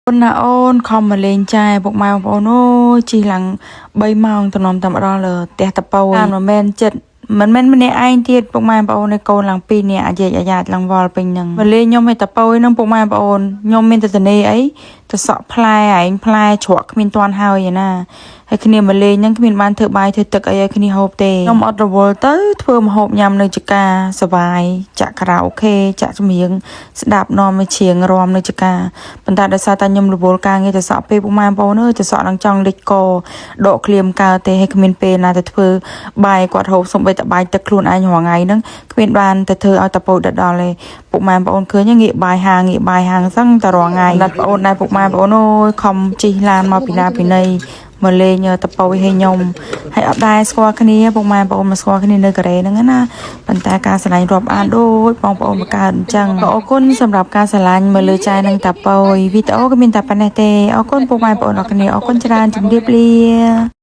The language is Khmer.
អូនណាអូនខំមកលេងចែពុកម៉ែបងប្អូនអូយជិះឡើង3ម៉ោងតំណតែមកដល់លើផ្ទះតពៅតាមមិនមែនចិត្តមិនមែនម្នាក់ឯងទៀតពុកម៉ែបងប្អូនឯកូនឡើងពីរនាក់អាយែកអាយ៉ាតឡើងវល់ពេញហ្នឹងមកលេងខ្ញុំឲ្យតពៅហ្នឹងពុកម៉ែបងប្អូនខ្ញុំមានតែតនេអីទៅសក់ផ្លែឯងផ្លែជ្រក់គ្មានតាន់ហើយឯណាហើយគ្នាមកលេងហ្នឹងគ្មានបានធ្វើបាយធ្វើទឹកអីឲ្យគ្នាហូបទេខ្ញុំអត់រវល់ទៅធ្វើម្ហូបញ៉ាំនៅចកាសបាយចាក់ខារ៉ាអូខេចាក់ចម្រៀងស្ដាប់នាំឲ្យច្រៀងរាំនៅចកាប៉ុន្តែដោយសារតែខ្ញុំរវល់ការងារទៅសក់ពេលពុកម៉ែបងប្អូនអើយទៅសក់នឹងចង់លិចកដកក្លៀមកើទេហើយគ្មានពេលណាទៅធ្វើបាយគាត់ហូបសំបីតបាយទឹកខ្លួនឯងរាល់ថ្ងៃហ្នឹងគ្មានបានទៅធ្វើឲ្យតពោដដល់ទេពុកម៉ែបងប្អូនឃើញងាកបាយហាងងាកបាយហាងសឹងតែរាល់ថ្ងៃណាត់បងប្អូនដែរពុកម៉ែបងប្អូនអើយខំជិះឡានមកពីណាពីណីមកលេងតពោឲ្យខ្ញុំហើយអត់ដែរស្គាល់គ្នាពុកម៉ែបងប្អូនមកស្គាល់គ្នានៅកូរ៉េហ្នឹងណាប៉ុន្តែការស្រឡាញ់រាប់អានដូចបងប្អូនមកកើតអញ្ចឹងក៏អរគុណសម្រាប់ការស្រឡាញ់មកលើចែនឹងតាពយវីដេអូក៏មានតែប៉ុណ្ណេះទេអរគុណពុកម៉ែបងប្អូនអរគ្នាអរគុណច្រើនជម្រាបលា។